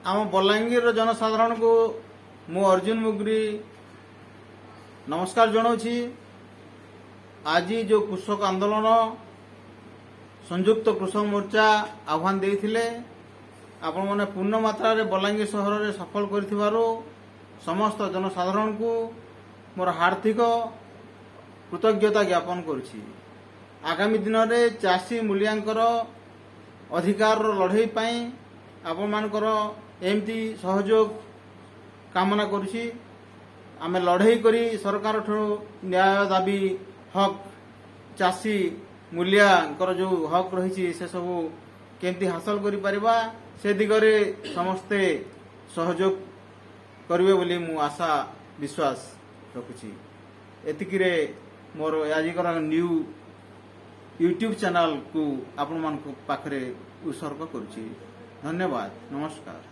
ଆମ ବଲାଙ୍ଗୀରର ଜନସାଧାରଣଙ୍କୁ ମୁଁ ଅର୍ଜୁନ ମୁଗ୍ରୀ ନମସ୍କାର ଜଣାଉଛି। ଆଜି ଯେଉଁ କୃଷକ ଆନ୍ଦୋଳନ ସଂଯୁକ୍ତ କୃଷକ ମୋର୍ଚ୍ଚା ଆହ୍ୱାନ ଦେଇଥିଲେ, ଆପଣମାନେ ପୂର୍ଣ୍ଣ ମାତ୍ରାରେ ବଲାଙ୍ଗୀର ସହରରେ ସଫଳ କରିଥିବାରୁ ସମସ୍ତ ଜନସାଧାରଣଙ୍କୁ ମୋର ହାର୍ଦ୍ଦିକ କୃତଜ୍ଞତା ଜ୍ଞାପନ କରୁଛି। ଆଗାମୀ ଦିନରେ ଚାଷୀ ମୂଲିଆଙ୍କର ଅଧିକାରର ଲଢ଼େଇ ପାଇଁ ଆପଣମାନଙ୍କର ଏମିତି ସହଯୋଗ କାମନା କରୁଛି। ଆମେ ଲଢ଼େଇ କରି ସରକାରଠୁ ନ୍ୟାୟ ଦାବି, ହକ୍, ଚାଷୀ ମୂଲିଆଙ୍କର ଯେଉଁ ହକ୍ ରହିଛି, ସେସବୁ କେମିତି ହାସଲ କରିପାରିବା, ସେ ଦିଗରେ ସମସ୍ତେ ସହଯୋଗ କରିବେ ବୋଲି ମୁଁ ଆଶା ବିଶ୍ୱାସ ରଖୁଛି। ଏତିକିରେ ମୋର ଆଜିକାର ନ୍ୟୁ ୟୁଟ୍ୟୁବ୍ ଚ୍ୟାନେଲକୁ ଆପଣମାନଙ୍କ ପାଖରେ ଉତ୍ସର୍ଗ କରୁଛି। ଧନ୍ୟବାଦ, ନମସ୍କାର।